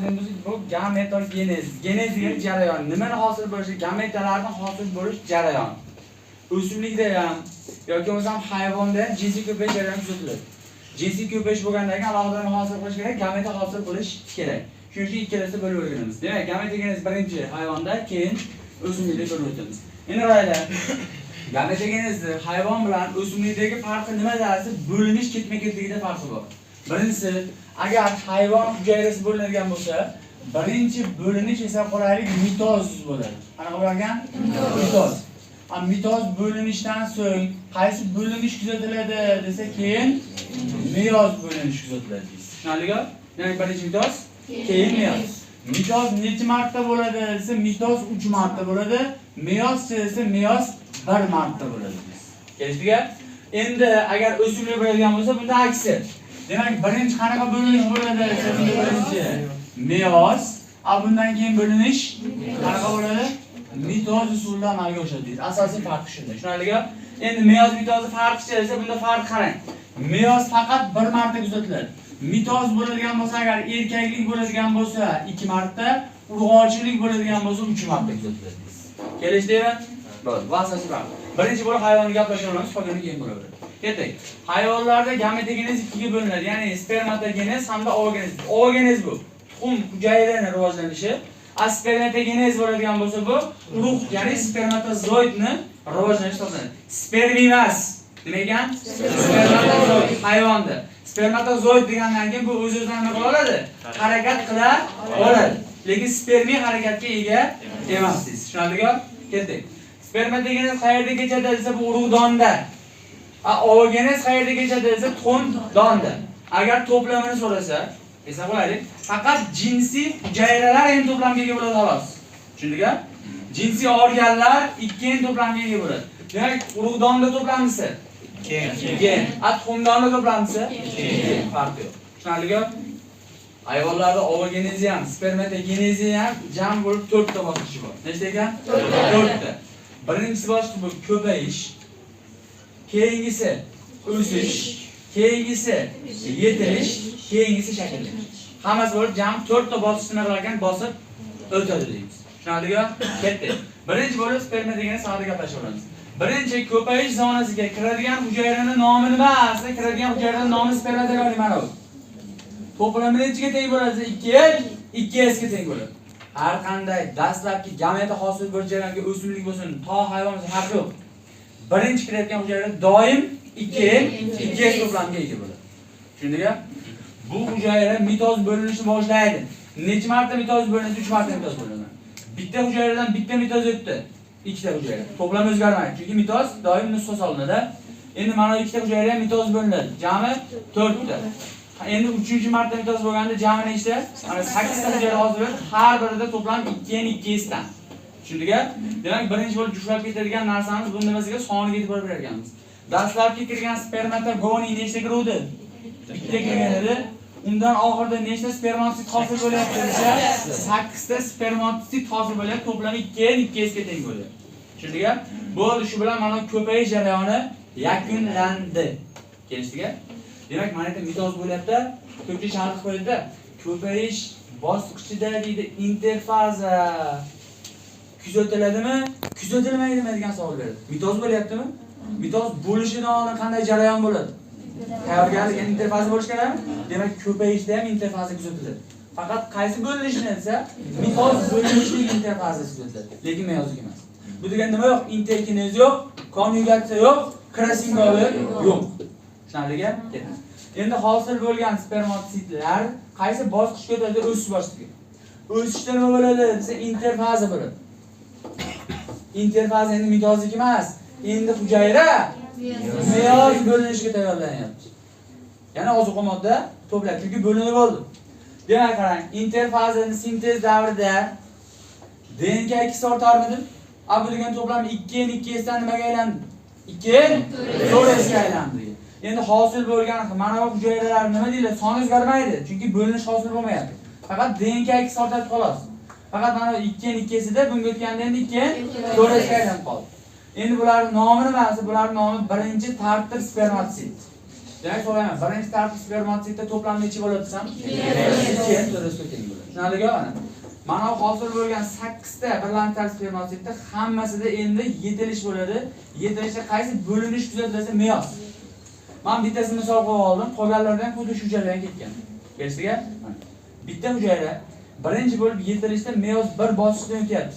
bo'ladigan bo'lsak, bu gametogenez. Genez degan jarayon. Nimani hosil bo'lishi? Gametalarni hosil bo'lish jarayoni. O'simlikda ham yoki bo'lmasam hayvonda ham jinsiy ko'payish jarayoni kuzatiladi. Jinsiy ko'payish bo'lgandan keyin alohida nima hosil qilish kerak? Gameta hosil qilish kerak. Shuning uchun ikkalasini bo'lib o'rganamiz. Demak, gametogenez birinchi hayvonda, keyin o'simlikda ko'rib o'tamiz. Endi qaranglar. Gametogenezni hayvon bilan o'simlikdagi farqi nimada? Bo'linish ketma-ketligida farqi bor. Birinchisi, agar hayvon hujayrasi bo'linadigan bo'lsa, birinchi bo'linish eslab qolaylik mitoz bo'ladi. Qanaqa bo'lar ekan? Mitoz. Mitoz bo'linishdan so'ng qaysi bo'linish kuzatiladi desa, keyin meyoz bo'linish kuzatiladi deysiz. Tushunarlimi? Demak, birinchi mitoz, keyin meyoz. Mitoz necha marta bo'ladi desa, mitoz 3 marta bo'ladi. Meyoz desa, meyoz 1 marta bo'ladi deysiz. Kelishdikmi? Endi agar o'simlik bo'ladigan bo'lsa, bunda aksi. Demak, birinchi qanaqa bo'linish bo'ladi desa, bunda birinchi meyoz, bundan keyin bo'linish qanaqa bo'ladi? Mitoz usulida amalga oshadi deysiz. Asosiy farqi shunda. Tushunarlimi? Endi meyoz mitozni farqi desa, bunda farq qarang. Meyoz faqat 1 marta kuzatiladi. Mitoz bo'ladigan bo'lsa, agar erkaklik bo'ladigan bo'lsa 2 marta, urg'ochilik bo'ladigan bo'lsa 3 marta kuzatiladi deysiz. Kelishdikmi? Bo'ldi. Bu asosiy farq. Birinchi bo'lib hayvonni gaplashamiz, qolgani keyin bo'laveradi. Ketdik. Hayvonlarda gametogenez ikkiga bo'linadi. Ya'ni spermatogenez hamda oogenez. Oogenez bu tuxum hujayrani rivojlanishi. Spermatogenez bo'ladigan bo'lsa bu urug', ya'ni spermatozoidni rivojlanishi hisoblanadi. Sperm emas. Nima ekan? Spermatozoid hayvonda. Spermatozoid degandan keyin bu o'z-o'zidan nima qila oladi? Harakat qila oladi. Lekin spermiy harakatga ega emas deysiz. Tushunarlimi? Ketdik. Spermatogenez qayerda kechadi desa, bu urug'donda. Oogenez qayerda kechadi desa, tuxumdonda. Agar to'plamini so'rasa, eslab qolaylik, faqat jinsiy hujayralar n to'plamga ega bo'ladi xolos. Tushundingmi? Jinsiy organlar 2 n to'plamga ega bo'ladi. Demak, urug'donda to'plamlisi 2 n. Tuxumdonda to'plamlisi 2 n. Farqi yo'q. Tushunarlimi? Hayvonlarda oogenezi ham, spermatogenezi ham jam bo'lib 4 ta bosqichi bor. Nechta ekan? 4 ta. Birinchisi bosqich bu ko'payish. Keyingisi o'sish, keyingisi yetilish, keyingisi shakllanish. Hammasi bo'lib jam 4 ta bosqichni nima qilar ekan? Bosib o'tadi deymiz. Tushunarlimi? Ketdik. Birinchi bo'lib spermatogenez haqida gaplashib olamiz. Birinchi ko'payish zonasiga kiradigan hujayrani nomi nima? Aslida kiradigan hujayrani nomi spermatogoniy mana bu. To'plami nechiga teng bo'ladi? 2 N 2 S ga teng bo'ladi. Har qanday dastlabki gameta hosil bo'lish jarayoniga o'simlik bo'lsin, to hayvon bo'lsin, farqi yo'q. Birinchi kirayotgan hujayra doim 2 N 2 S to'plamiga ega bo'ladi. Tushundingmi? Bu hujayra mitoz bo'linishni boshlaydi. Necha marta mitoz bo'linadi? 3 marta mitoz bo'linadi. Bitta hujayradan bitta mitoz o'tdi. Ikkita hujayra. To'plam o'zgarmaydi. Chunki mitoz doim nusxa solinadi. Endi mana ikkita hujayra ham mitoz bo'linadi. Jami 4 ta. Endi 3 marta mitoz bo'lganda jami nechta? Mana 8 ta hujayra hosil bo'ladi. Har birida to'plam 2 N 2 S dan. Tushundingmi? Demak, birinchi bo'lib juftlab ketadigan narsamiz bu nimasiga soniga e'tibor berar ekanmiz. Dastlabki kirgan spermatogoniy nechta kiruvdi? Bitta kirgan edi. Undan oxirida nechta spermatotsit hosil bo'lyapti desa, 8 ta spermatotsit hosil bo'lyapti, to'plami 2 N 2 S ga teng bo'lyapti. Tushundingmi? Bo'ldi, shu bilan mana ko'payish jarayoni yakunlandi. Kelishdikmi? Demak, mana yerda mitoz bo'lyapti. Ko'pchilik shart qilib qo'yadi. Ko'payish bosqichida deydi interfaza kuzatiladimi, kuzatilmaydimi degan savol beradi. Mitoz bo'lyaptimi? Mitoz bo'lishidan oldin qanday jarayon bo'ladi? Tayyorgarlik, interfaza bo'lishi kerakmi? Demak, ko'payishda ham interfaza kuzatiladi. Faqat qaysi bo'linishini desa, mitoz bo'linishlik interfazasi kuzatiladi, lekin meyozik emas. Bu degani nima yo'q? Interkinez yo'q, konyugatsiya yo'q, krassingovi yo'q. Tushunarlimi? Ketdik. Endi hosil bo'lgan spermatositlar qaysi bosqichga o'tadi? O'sish bosqichiga. O'sishda nima bo'ladi desa, interfaza bo'ladi. Interfaza endi mitozik emas. Endi hujayra meyoz bo'linishga tayyorlanyapti. Yana ozuqa modda to'playdi, chunki bo'linib bo'ldi. Demak, qarang, interfazani sintez davrida DNK 2 ortarmidi? Bu degan to'plam 2 N 2 S dan nimaga aylandi? 2 N 4 S ga aylandi. Endi hosil bo'lgan mana bu hujayralar nima deyiladi? Soni o'zgarmaydi, chunki bo'linish hosil bo'lmayapti. Faqat DNK 2 ortadi xolos. Faqat mana 2 N 2 S ida bunga o'tganda endi 2 N 4 S ga aylanib qoldi. Endi bularning nomi nimasi? Bularning nomi birinchi tartib spermatotsit. Demak, so'rayman, birinchi tartib spermatotsidda to'plam necha bo'ladi desam? 2 n 4 ga teng bo'ladi. Tushunarlimi mana? Mana hosil bo'lgan 8 ta birlamchi tartib spermatotsidda hammasida endi yetilish bo'ladi. Yetilishda qaysi bo'linish kuzatilsa meyoz. Men bittasini misol qo'yib oldim, qolganlardan ham xuddi shu jarayon ketgan. Kelishdiga? Bitta hujayra birinchi bo'lib yetilishda meyoz 1 bosqichdan o'tyapti.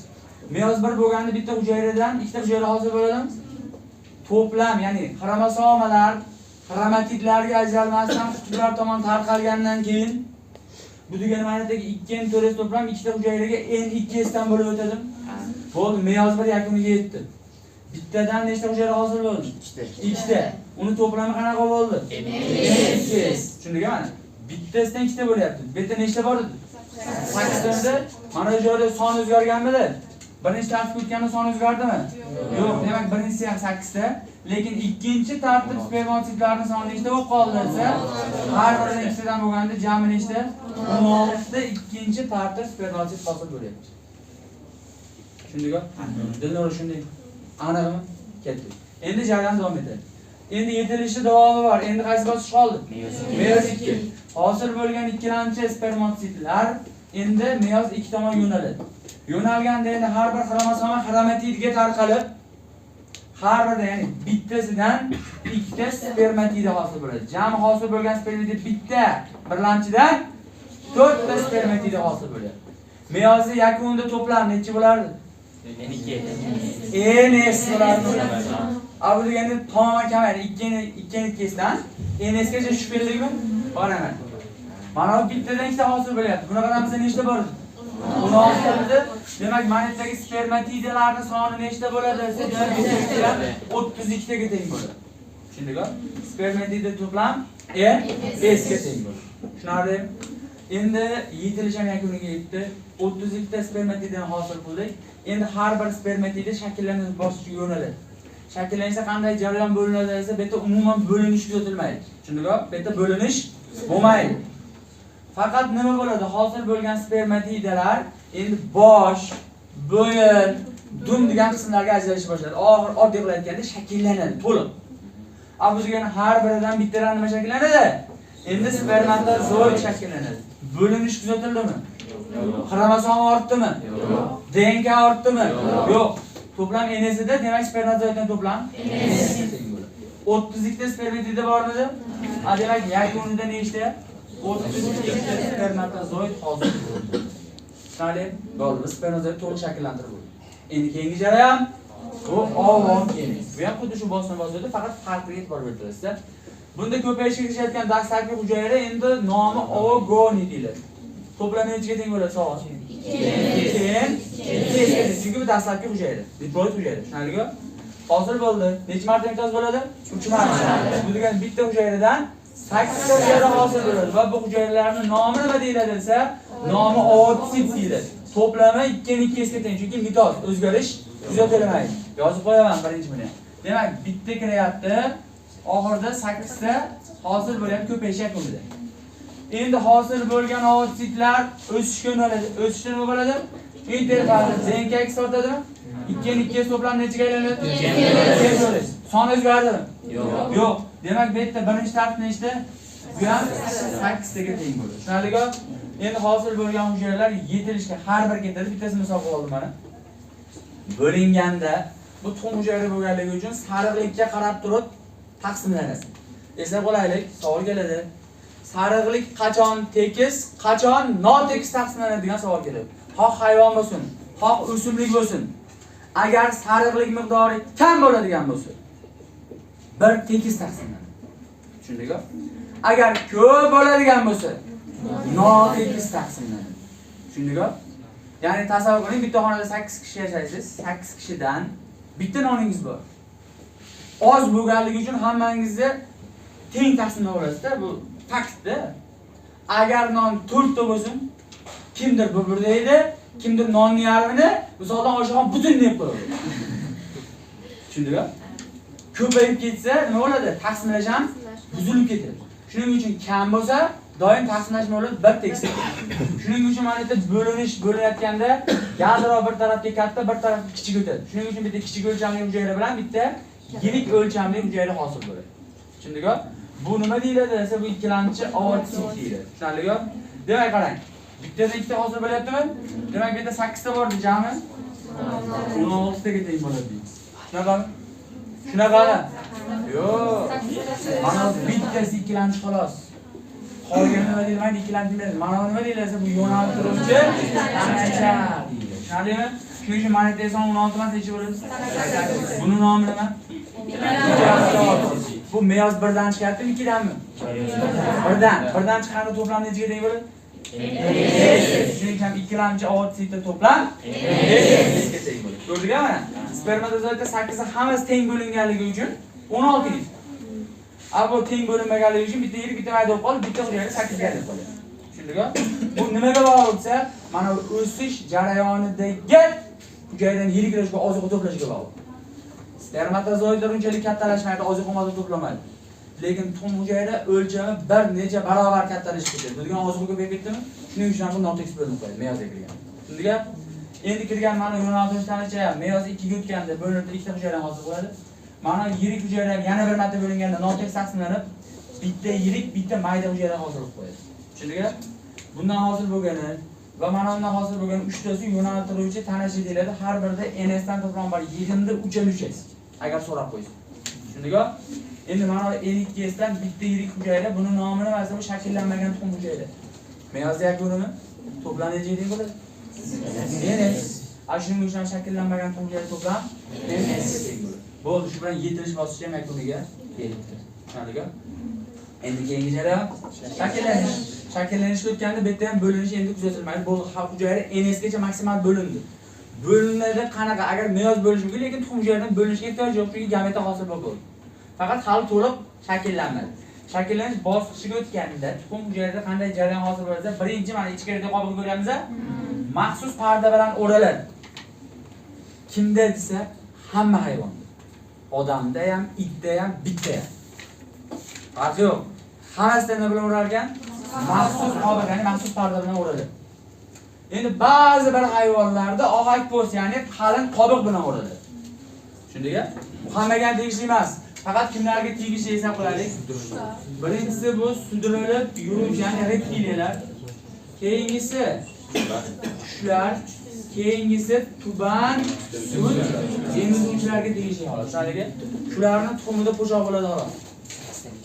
Meyoz 1 bo'lganda bitta hujayradan ikkita hujayra hosil bo'ladimi? To'plam, ya'ni xromosomalar xromatidlarga ajralmasdan qutblar tomon tarqalgandan keyin bu degani ma'nodagi 2 n 4 s to'plam ikkita hujayraga n 2 s dan bo'lib o'tadimi? Bo'ldi, meyoz 1 yakuniga yetdi. Bittadan nechta hujayra hosil bo'ldi? Ikkita. Uni to'plami qanaqa bo'ldi? N 2 s. Tushundingmi mana? Bittasidan ikkita bo'lyapti. Bu yerda nechta bor edi? 8 ta. Mana bu joyda son o'zgarganmidi? Birinchi tartibga o'tganda son o'zgardimi? Yo'q. Demak, birinchisi ham 8 ta, lekin ikkinchi tartib spermatotsidlarning soni nechta bo'lib qoldi desa, har biridan ikkitadan bo'lganda jami nechta? 16 ta ikkinchi tartib spermatotsid hosil bo'lyapti. Tushundingmi? Dilnur shunday. Aniqmi? Ketdik. Endi jarayon davom etadi. Endi yetilishni davomi bor. Endi qaysi bosqich qoldi? Meyoz 2. Hosil bo'lgan ikkilamchi spermatotsidlar endi meyoz 2 tomon yo'naladi. Yo'nalganda endi har bir xromosoma xromatidga tarqalib, har birida, ya'ni bittasidan ikkita spermatida hosil bo'ladi. Jami hosil bo'lgan spermatida bitta birlamchidan 4 ta spermatida hosil bo'ladi. Meyozni yakunida to'plam necha bo'lardi? N S bo'lardi. A bu degani tamoman kamaydi. 2 2 2 dan N S gacha tushib keldikmi? Boraman. Mana bu bittadan ikkita hosil bo'lyapti. Bunaqadan bizda nechta bor? 16 ta edi. Demak, mana yerdagi spermatidalarning soni nechta bo'ladi desa, 32 taga teng bo'ladi. Tushundingmi? Spermatida to'plam N S ga teng bo'ladi. Tushunarlimi? Endi yetilish ham yakuniga yetdi. 32 ta spermatidadan hosil qildik. Endi har bir spermatida shakllanish bosqichiga yo'naladi. Shakllanishda qanday jarayon bo'linadi desa, bu yerda umuman bo'linish kuzatilmaydi. Tushundingmi? Bu yerda bo'linish bo'lmaydi. Faqat nima bo'ladi? Hosil bo'lgan spermatidalar endi bosh, bo'yin, dum degan qismlarga ajralishni boshlaydi. Oxir oddiy qilib aytganda shakllanadi to'liq. A bu degani har biridan bittadan nima shakllanadi? Endi spermatozoid shakllanadi. Bo'linish kuzatildimi? Yo'q. Xromosoma ortdimi? Yo'q. DNK ortdimi? Yo'q. To'plam NS-da, demak spermatozoiddan to'plam NS teng bo'ladi. 32 ta spermatida bormidi? A demak yakunida nechta? 32 ta spermatozoid hosil bo'ldi. Tushunarli? Bo'ldi. Biz spermatozoid to'liq shakllantirib bo'ldik. Endi keyingi jarayon bu ovogenez. Bu ham xuddi shu bosma bosmaydi, faqat farqiga e'tibor berasiz. Bunda ko'payishga kirishayotgan dastlabki hujayra endi nomi ovogoniy deyiladi. To'plami nechaga teng bo'ladi savol? 2 2. Chunki bu dastlabki hujayra, diploid hujayra. Tushunarlimi? Hosil bo'ldi. Necha marta mitoz bo'ladi? 3 marta. Bu degani bitta hujayradan 8 ta hujayra hosil bo'ladi va bu hujayralarning nomi nima deyiladi desa, nomi ootsit deyiladi. To'plami 2 2 ga teng, chunki mitoz o'zgarish kuzatilmaydi. Yozib qo'yaman birinchi buni. Demak, bitta kiryapti, oxirida 8 ta hosil bo'lyapti ko'payish yakunida. Endi hosil bo'lgan ootsitlar o'sishga yo'naladi. O'sishda nima bo'ladi? Interfaza DNK X ortadimi? 2 2 to'plam nechaga aylanadi? 2. Son o'zgardimi? Yo'q. Yo'q. Demak, bu yerda birinchi tartib nechta? Bu ham 8 taga teng bo'ladi. Tushunarlimi? Endi hosil bo'lgan hujayralar yetilishga har bir ketadi. Bittasini misol qilib oldim mana. Bo'linganda bu tuxum hujayra bo'lganligi uchun sariqlikka qarab turib taqsimlanadi. Eslab qolaylik, savol keladi. Sariqlik qachon tekis, qachon notekis taqsimlanadi degan savol keladi. Xoh hayvon bo'lsin, xoh o'simlik bo'lsin. Agar sariqlik miqdori kam bo'ladigan bo'lsa, bir tekis taqsimlanadi. Tushundingmi? Agar ko'p bo'ladigan bo'lsa, notekis taqsimlanadi. Tushundingmi? Ya'ni tasavvur qiling, bitta xonada 8 kishi yashaysiz, 8 kishidan bitta noningiz bor. Oz bo'lganligi uchun hammangizni teng taqsimlab olasizda, bu faktda. Agar non 4 ta bo'lsin, kimdir bir deydi, kimdir nonni yarmini, misoldan oshig'on butun deb qo'yadi. Tushundingmi? Ko'payib ketsa nima bo'ladi? Taqsimlash ham buzilib ketadi. Shuning uchun kam bo'lsa, doim taqsimlash nima bo'ladi? Bir tekis. Shuning uchun mana yerda bo'linish bo'linayotganda yadro bir tarafga katta, bir tarafga kichik o'tadi. Shuning uchun bitta kichik o'lchamli hujayra bilan bitta yirik o'lchamli hujayra hosil bo'ladi. Tushundingmi? Bu nima deyiladi desa, bu ikkilamchi ootsit deyiladi. Tushunarlimi? Demak, qarang. Bittadan ikkita hosil bo'lyaptimi? Demak, bu yerda 8 ta bor, jami 16 taga teng bo'ladi deymiz. Shunaqami? Shunaqami? Yo'q. Mana bittasi ikkilamchi xolos. Qolgani nima deyilmaydi? Ikkilamchi deyiladi. Mana nima deyiladi? Bu yo'naltiruvchi tanacha deyiladi. Tushunarlimi? Shuning uchun mana yerda son 16 emas, necha bo'ladi? Buni nomi nima? Bu meyoz birdan chiqyaptimi, ikkidanmi? Birdan. Birdan chiqqanda to'plam nechaga teng bo'ladi? 5. Shuning uchun ikkilamchi ootsitda to'plam 5 ga teng bo'ladi. Ko'rdingmi mana? Spermatozoidda 8 ta hammasi teng bo'linganligi uchun 16 deydi. A bu teng bo'linmaganligi uchun bitta yirik, bitta mayda bo'lib qoldi, bitta hujayra 8 ga aylanib qoladi. Tushundingmi? Bu nimaga bog'liq desa, mana bu o'sish jarayonidagi hujayrani yiriklashga, oziqa to'plashga bog'liq. Spermatozoidlar unchalik kattalashmaydi, oziqa modda to'plamaydi. Lekin tuxum hujayra o'lchami bir necha barobar kattalashib ketadi. Bu degan oziqa ko'payib ketdimi? Shuning uchun ham bu notekis bo'linib qo'yadi, meyozga kirgan. Tushundingmi? Endi kirgan mana yo'naltirish tanacha ham meyoz 2 ga o'tganda bo'linib ikkita hujayra hosil bo'ladi. Mana yirik hujayra ham yana bir marta bo'linganda notekis taqsimlanib, bitta yirik, bitta mayda hujayra hosil qilib qo'yadi. Tushundingmi? Bundan hosil bo'lgani va mana bundan hosil bo'lgan uchtasi yo'naltiruvchi tanacha deyiladi. Har birida NS dan to'plam bor. Yig'indi 3 3 agar so'rab qo'ysa. Tushundingmi? Endi mana N2S dan bitta yirik hujayra, buni nomi nima desa, bu shakllanmagan tuxum hujayra. Meyoz yakunimi? To'plam nechaga teng bo'ladi? NS. A shuning uchun ham shakllanmagan tuxum hujayra to'plam NS ga teng bo'ladi. Bo'ldi, shu bilan yetilish bosqichi ham yakuniga yetdi. Tushundingmi? Endi keyingi jarayon shakllanish. Shakllanishga o'tganda bu yerda ham bo'linish endi kuzatilmaydi. Bo'ldi, hujayra NS gacha maksimal bo'lindi. Bo'linadi qanaqa? Agar meyoz bo'lishi mumkin, lekin tuxum hujayradan bo'linishga ehtiyoj yo'q, chunki gameta hosil bo'lib bo'ldi. Faqat hali to'liq shakllanmadi. Shakllanish bosqichiga o'tganda tuxum hujayrada qanday jarayon hosil bo'ladi? Birinchi mana ichkarida qobig'ini ko'ryapmiz. Maxsus parda bilan o'raladi. Kimda desa, hamma hayvonda. Odamda ham, itda ham, bitda ham. Farqi yo'q. Hammasida nima bilan o'ralgan? Maxsus qobiq, ya'ni maxsus parda bilan o'raladi. Endi ba'zi bir hayvonlarda ohak po'st, ya'ni qalin qobiq bilan o'raladi. Tushundingmi? Bu hammaga ham tegishli emas. Faqat kimlarga tegishli hisob qilaylik? Birinchisi bu sudralib yuruvchi, ya'ni reptiliyalar. Keyingisi qushlar, keyingisi tuban sut emizuvchilarga tegishli holat. Tushunarlimi? Shularning tuxumida po'choq bo'ladi xolos.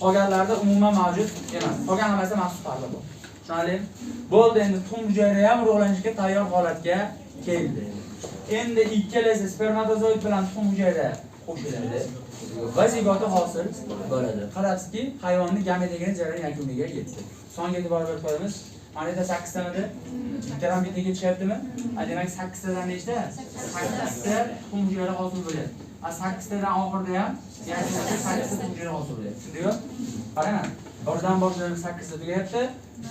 Qolganlarida umuman mavjud emas. Qolgan hammasida maxsus parda bor. Tushunarlimi? Bo'ldi, endi tuxum hujayra ham urug'lanishga tayyor holatga keldi. Endi ikkalasi spermatozoid bilan tuxum hujayra qo'shiladi va zigota hosil bo'ladi. Qarabsizki, hayvonning gametogeniz jarayon yakuniga yetdi. Songa e'tibor berib qo'yamiz. Mana yerda 8 tamidi? Bittadan bittaga tushyaptimi? A demak 8 tadan nechta? 8 ta tuxum hujayra hosil bo'ladi. A 8 tadan oxirida ham ya'ni 8 ta tuxum hujayra hosil bo'ladi. Tushundingmi? Qarang, birdan boshlanib 8 ta tugayapti,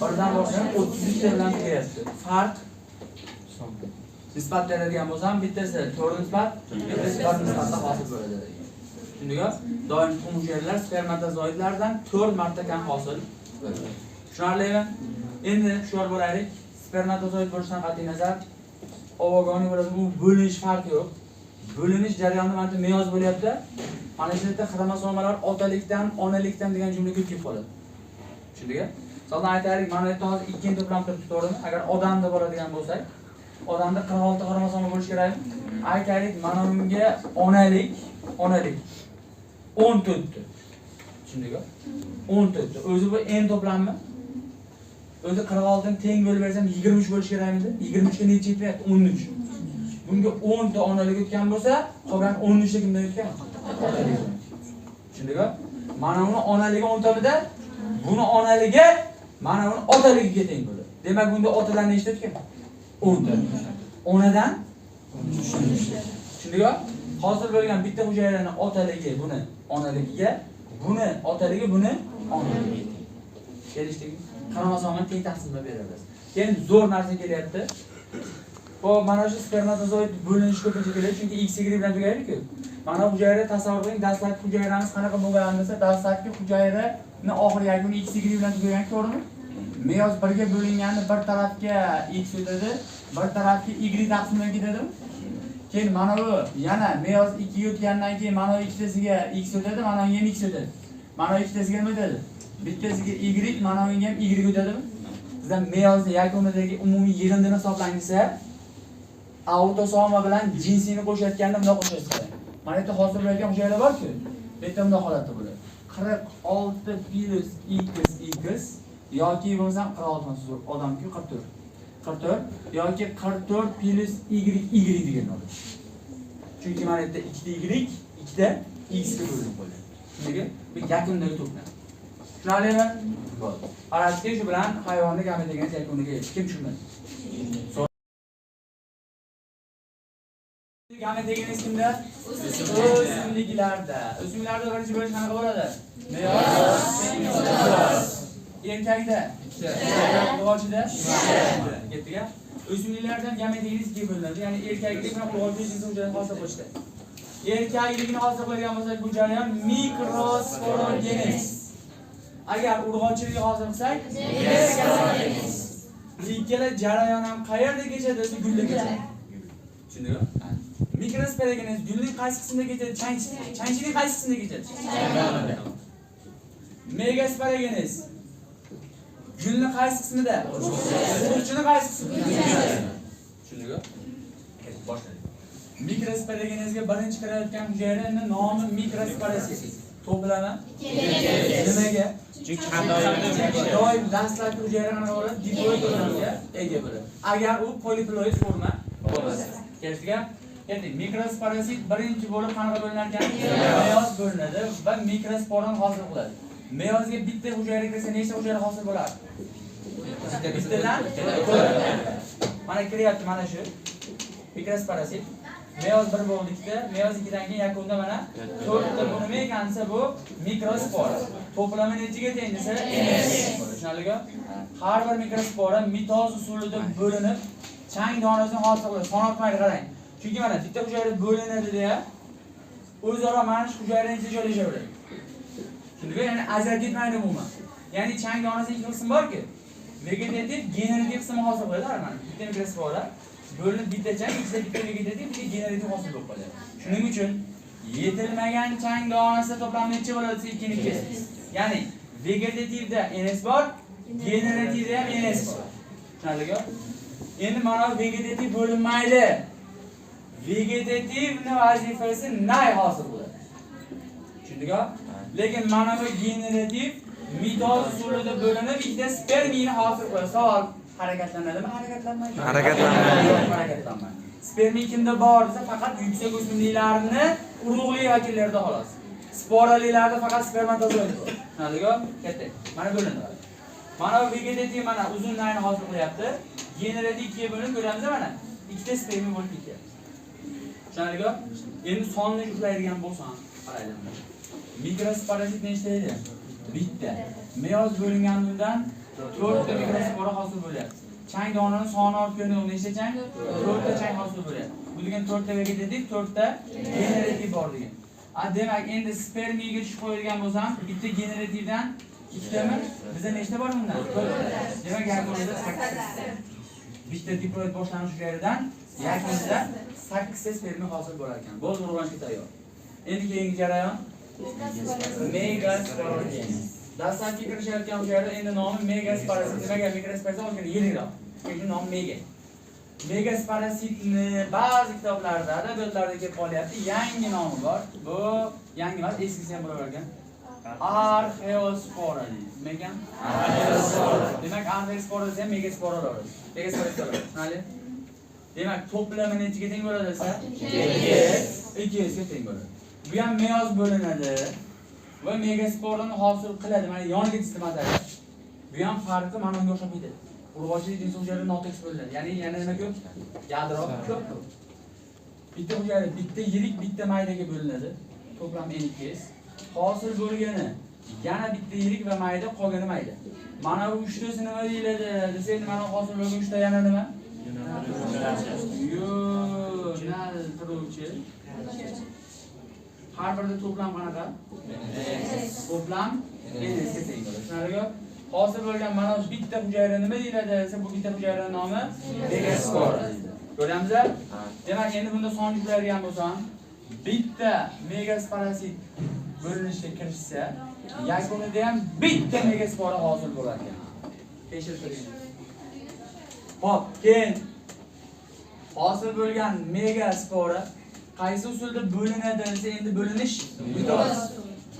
birdan boshlanib 32 ta bilan tugayapti. Farq nisbat beradigan bo'lsam, bittasi 4 nisbat, bittasi 1 nisbatda hosil bo'ladi. Tushundingmi? Doim tuxum hujayralar spermatozoidlardan 4 marta kam hosil bo'ladi. Tushunarlimi? Endi hushyor bo'laylik. Spermatozoid bo'lishidan qat'iy nazar ovogoniy bo'ladi, bu bo'linish farqi yo'q. Bo'linish jarayoni mana meyoz bo'lyapti. Mana shu yerda xromosomalar otalikdan, onalikdan degan jumla kelib qoladi. Tushundingmi? Masalan aytaylik, mana bu yerda hozir ikkinchi to'plam turibdi, to'g'rimi? Agar odamda bo'ladigan bo'lsak, odamda 46 xromosoma bo'lishi kerakmi? Aytaylik, mana bunga onalik 14 ta. Tushundingmi? 14 ta. O'zi bu n to'plammi? O'zi 46 ni teng bo'lib bersam 23 bo'lishi kerakmidi? 23 ga necha yetmayapti? 13. Bunga 10 ta onalik o'tgan bo'lsa, qolgan 13 ta kimdan o'tgan? Otalik. Tushundingmi? Mana uni onaligi 10 tamida, buni onaligi mana uni otaligiga teng bo'ladi. Demak, bunda otadan nechta o'tgan? 10 ta. Onadan 13 ta. Tushundingmi? Hosil bo'lgan bitta hujayrani otaligi buni onaligiga, buni otaligi buni onaligiga teng. Kelishdikmi? Xromosomani teng taqsimlab beramiz. Keyin zo'r narsa kelyapti. Xo'p, mana shu spermatozoid bo'linishi ko'pincha keladi, chunki X, Y bilan tugaydi-ku. Mana hujayra tasavvur qiling, dastlabki hujayramiz qanaqa bo'lgan desa, dastlabki hujayrani oxirgi yakuni X, Y bilan tugagan, to'g'rimi? Meyoz birga bo'lingani bir tarafga X o'tadi, bir tarafga Y taqsimlanib ketadimi? Keyin mana bu yana meyoz 2 ga o'tgandan keyin mana bu ikkitasiga X o'tadi, mana bunga ham X o'tadi. Mana bu ikkitasiga nima o'tadi? Bittasiga Y, mana bunga ham Y o'tadimi? Bizdan meyozni yakunidagi umumiy yig'indini hisoblang desa, autosoma bilan jinsini qo'shayotganda bundoq qo'shasiz. Mana yerda hosil bo'layotgan hujayra bor-ku. Bu yerda bundoq holatda bo'ladi. 46 plus x x yoki bo'lmasam 46 emas, odamku 44. 44 yoki 44 plus y y degan bo'ladi. Chunki mana yerda 2 ta y, 2 ta x ga bo'linib qo'yiladi. Nega? Bu yakundagi to'plam. Tushunarlimi? Bo'ldi. Qarashki, shu bilan hayvonni gametogenez yakuniga yetdi. Kim tushunmadi? Gametogenez kimda? O'simliklarda. O'simliklarda birinchi bo'lish qanaqa bo'ladi? Meyoz. Erkakda ikkita. Urg'ochida ikkita. Ketdik-a? O'simliklardan gametogenez ikkiga bo'linadi. Ya'ni erkaklik bilan urg'ochilik jinsiy hujayrani hosil qilishdi. Erkaklikni hosil qiladigan bo'lsak, bu jarayon mikrosporogenez. Agar urg'ochilikni hosil qilsak, megasporogenez. Ikkala jarayon ham qayerda kechadi desa, gulda kechadi. Tushundingmi? Mikrosporogenez gulning qaysi qismida kechadi? Chanchining qaysi qismida kechadi? Megasporogenez gulning qaysi qismida? Urug'chini qaysi qismida? Tushundingmi? Boshladik. Mikrosporogenezga birinchi kirayotgan hujayrani nomi mikrosporosit. To'plama nimaga? Chunki Doim dastlabki hujayra qanaqa bo'ladi? Diploid to'plamiga ega bo'ladi. Agar u poliploid forma bo'lmasa. Kelishdik-a? Endi mikrosporosit birinchi bo'lib qanaqa bo'linar ekan? Meyoz bo'linadi va mikrosporani hosil qiladi. Meyozga bitta hujayra kirsa nechta hujayra hosil bo'ladi? Bittadan to'rt. Mana kiryapti mana shu mikrosporosit. Meyoz 1 bo'ldi ikkita, meyoz 2dan keyin yakunda mana 4 ta. Bu nima ekan desa, bu mikrospora. To'plami nechiga teng desa, tushunarlimi? Har bir mikrospora mitoz usulida bo'linib, chang donasini hosil qiladi. Son ortmaydi, qarang. Chunki mana bitta hujayra bo'linadi deya, o'zaro mana shu hujayrani ichida joylashaveradi. Tushundingmi? Ya'ni ajrab ketmaydi umuman. Ya'ni chang donasini ikki qismi borki, vegetativ, generativ qismi hosil qiladi mana. Bitta mikrospora bo'linib bitta chang, ichida bitta vegetativ, bitta generativ hosil bo'lib qoladi. Shuning uchun yetilmagan chang donasi to'plami necha bo'ladi desa, 2 2. Ya'ni vegetativda NS bor, generativda ham NS bor. Tushunarlimi? Endi mana vegetativ bo'linmaydi. Vegetativni vazifasi nay hosil qiladi. Tushundingmi? Lekin mana bu generativ mitoz usulida bo'linib ikkita spermiyni hosil qiladi. Savol: harakatlanadimi, harakatlanmaydi? Harakatlanmaydi. Harakatlanmaydi. Spermiy kimda bor desa, faqat yuksak o'simliklarni urug'li vakillarida xolos. Sporalilarda faqat spermatozoid bor. Tushunarlimi? Katta. Mana bo'lindi. Mana bu vegetativ mana uzun nayni hosil qilyapti. Generativ ikkiga bo'linib ko'ramiz mana. Ikkita spermiy bo'lib ketyapti. Tushunarlimi? Endi sonni juftlaydigan bo'lsam, qaraylik. Mikrosporosit nechta edi? Bitta. Meyoz bo'lingandan 4 ta mikrospora hosil bo'lyapti. Chang donani soni ortib ko'rinadi. Nechta chang? 4 ta chang hosil bo'lyapti. Bu degan 4 ta vegetativ, 4 ta generativ bor degan. A demak, endi spermiyga tushib qo'yadigan bo'lsam, bitta generativdan ikkitami? Bizda nechta bor bundan? 4 ta. Demak, yakunida 8. Bitta diploid boshlanish hujayradan yakunida 8 ta spermiy hosil bo'lar ekan. Bo'ldi, urg'ochga tayyor. Endi keyingi jarayon megasporogenez. Dastlabki kirishayotgan hujayra endi nomi megasporosit. Nimaga mikrosporosit ozgina yirikroq. Chunki nomi mega. Megasporositni ba'zi kitoblarda, adabiyotlarda kelib qolyapti. Yangi nomi bor. Bu yangi emas, eskisi ham bo'lar ekan. Arxeospora deydi. Nima ekan? Arxeospora. Demak, arxeospora desa ham megaspora bo'ladi. Megaspora bo'ladi. Tushunarli? Demak, to'plami nechiga teng bo'ladi desa? 2. 2 ga teng bo'ladi. Bu ham meyoz bo'linadi va megasporani hosil qiladi. Mana yoniga sistemada. Bu ham farqi mana unga o'xshab ketadi. Urg'ochilik jinsiy hujayra notekis bo'linadi. Ya'ni yana nima ko'p? Yadro ko'p. Bitta hujayra bitta yirik, bitta maydaga bo'linadi. To'plam N2S. Hosil bo'lgani yana bitta yirik va mayda, qolgani mayda. Mana bu uchtasi nima deyiladi? Desak, mana hosil bo'lgan uchta yana nima? Yo'naltiruvchi. Har birida to'plam qanaqa? To'plam NS ga teng bo'ladi. Tushunarlimi? Hosil bo'lgan mana shu bitta hujayra nima deyiladi desa, bu bitta hujayrani nomi megaspora deyiladi. Ko'ryapmiz? Demak, endi bunda son juflaydigan bo'lsam, bitta megasporosit bo'linishga kirishsa, Yakunida ham bitta megaspora hosil bo'lar ekan. Tekshirib ko'ring. Xo'p, keyin hosil bo'lgan megaspora qaysi usulda bo'linadi desa, endi bo'linish mitoz.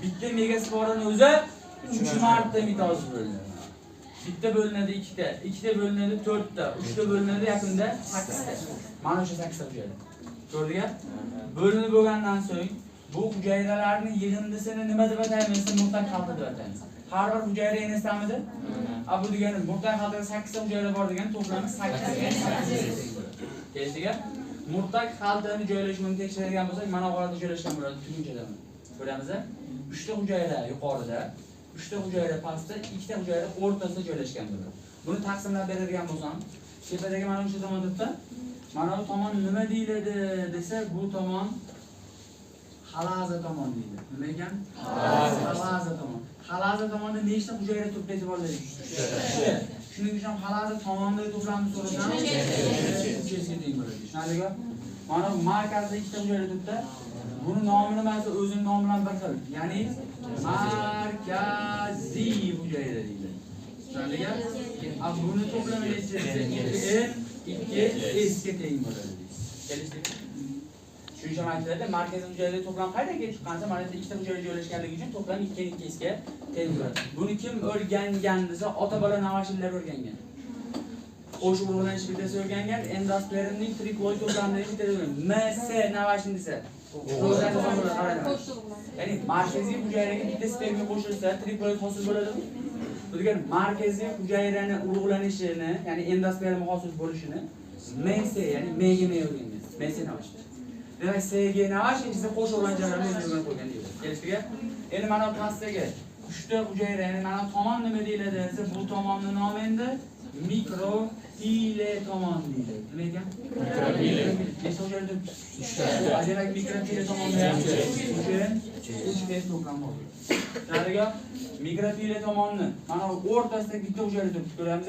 Bitta megasporani o'zi 3 marta mitoz bo'linadi. Bitta bo'linadi 2ta, 2ta bo'linadi 4ta, 3ta bo'linadi yakunda 8ta. Mana o'sha 8ta hujayra. Ko'rdingmi? Bo'linib bo'lgandan so'ng bu hujayralarning yig'indisini nima deb ataymiz? Murtak xalta deb ataymiz. Har bir hujayra emasdamidi? A bu degani murtak xaltada 8 ta hujayra bor degani to'plami 8 Kelishdikmi? Murtak xaltani joylashuvini tekshiradigan bo'lsak, mana holatda joylashgan bo'ladi, tugunchada. Ko'ramiz. 3 ta hujayra yuqorida, 3 ta hujayra pastda, 2 ta hujayra o'rtasida joylashgan bo'ladi. Buni taqsimlab beradigan bo'lsam, tepadagi mana o'sha tomon turibdi. Mana bu tomon nima deyiladi desa, bu tomon xalaza tomon deyiladi. Nima ekan? Xalaza tomon. Xalaza tomonda nechta hujayra turibdi e'tiborlaring? 3 ta. Shuning uchun xalaza tomondagi to'plamni so'rasam, 3 ga teng bo'ladi. Tushunarlimi? Mana bu markazda 2 ta hujayra turibdi. Buni nomi nimasi? O'zining nomi bilan bir xil. Ya'ni markaziy hujayra deyiladi. Tushunarlimi? A buni to'plami necha desa, 2 2 S ga teng bo'ladi. Kelishdikmi? Shuning uchun aytiladi, markaziy hujayrada to'plam qayerdan kelib chiqqansa, mana yerda 2 ta hujayra joylashganligi uchun to'plam 2 2 S ga teng bo'ladi. Buni kim o'rgangan desa, ota-bola navashillar o'rgangan. Qo'shiq urug'lanish bittasi o'rgangan, endospermning triploid to'plamini bittasi o'rgangan. MS navashin desa, ya'ni markaziy hujayraga bitta spermiya qo'shilsa, triploid hosil bo'ladimi? Bu degani markaziy hujayrani urug'lanishini, ya'ni endosperm hosil bo'lishini MS, ya'ni Mga M o'rgangan. MS navashin. Demak, SG navashin desa qo'shiq urug'lanish jarayonini o'rganib qo'ygan deyiladi. Kelishdikmi? Endi mana pastdagi 3 ta hujayra, ya'ni mana tomon nima deyiladi desa, bu tomonni nomi endi mikropile tomon deyiladi. Nima ekan? Mikropile. Nechta hujayra turibdi? 3 ta. Demak, mikropile tomonda ham 3 S to'plami bor. Nariga mikropile tomonni mana o'rtasida bitta hujayra turibdi, ko'ramiz.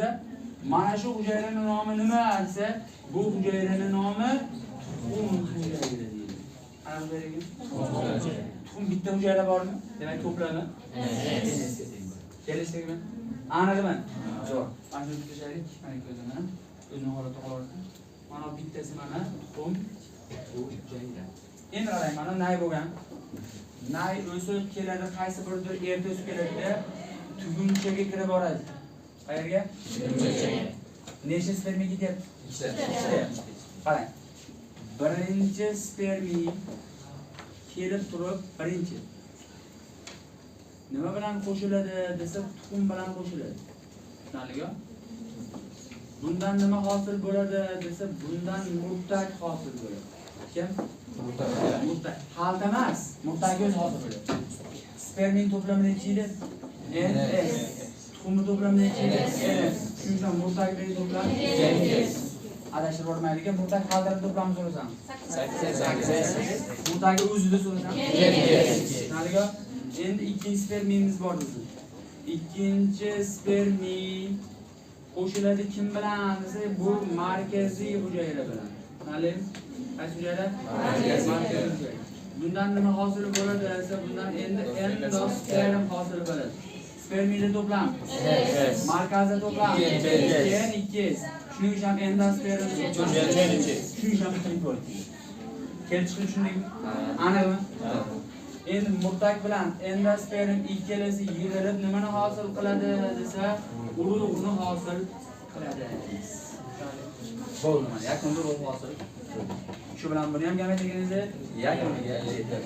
Mana shu hujayraning nomi nima desa, bu hujayraning nomi tuxum hujayra deyiladi. Ana hujayra tuxum bitta hujayra bormi? Demak, to'plami S. Kelishdikmi? Aniqmi? Zo'r. Mana shuni tashlaylik. Mana ko'zini. O'zini holatda qolaversin. Mana bittasi mana tuxum hujayra. Endi qarang, mana nay bo'lgan. Nay o'sib keladi, qaysi biridir erta o'sib keladi, tugunchaga kirib boradi. Qayerga? Tugunchaga. Nechta spermiya ketyapti? 2 ta. Qarang. Birinchi spermiy kelib turib, birinchi nima bilan qo'shiladi desa, tuxum bilan qo'shiladi. Tushunarlimi? Bundan nima hosil bo'ladi desa, bundan murtak hosil bo'ladi. Kim? Murtak. Murtak. Xalta emas, murtak o'zi hosil bo'ladi. Sperming to'plami necha edi? NS. Tuxumni to'plami necha edi? NS. Shuning uchun murtakdagi to'plam NS. Adashib bormaylik. Murtak xaltani to'plami so'rasam? 8. Murtakni o'zida so'rasam? NS. Tushunarlimi? Endi ikkinchi spermiyimiz bor bizning. Ikkinchi spermiy qo'shiladi kim bilan desa, bu markaziy hujayra bilan. Tushunarlimi? Qaysi hujayra? Markaziy hujayra. Bundan nima hosil bo'ladi desa, bundan endi endosperm hosil bo'ladi. Spermiyda to'plam. S. Markazda to'plam. Keyin 2 S. Shuning uchun ham endosperm to'plam. Shuning uchun ham triploid. Kelib chiqishini tushundingmi? Aniqmi? Endi murtak bilan endosperm ikkalasi yig'ilib nimani hosil qiladi desa, urug'ni hosil qiladi. Bo'ldi mana, yakunda urug' hosil. Shu bilan buni ham gametagenezi yakuniga yetdi.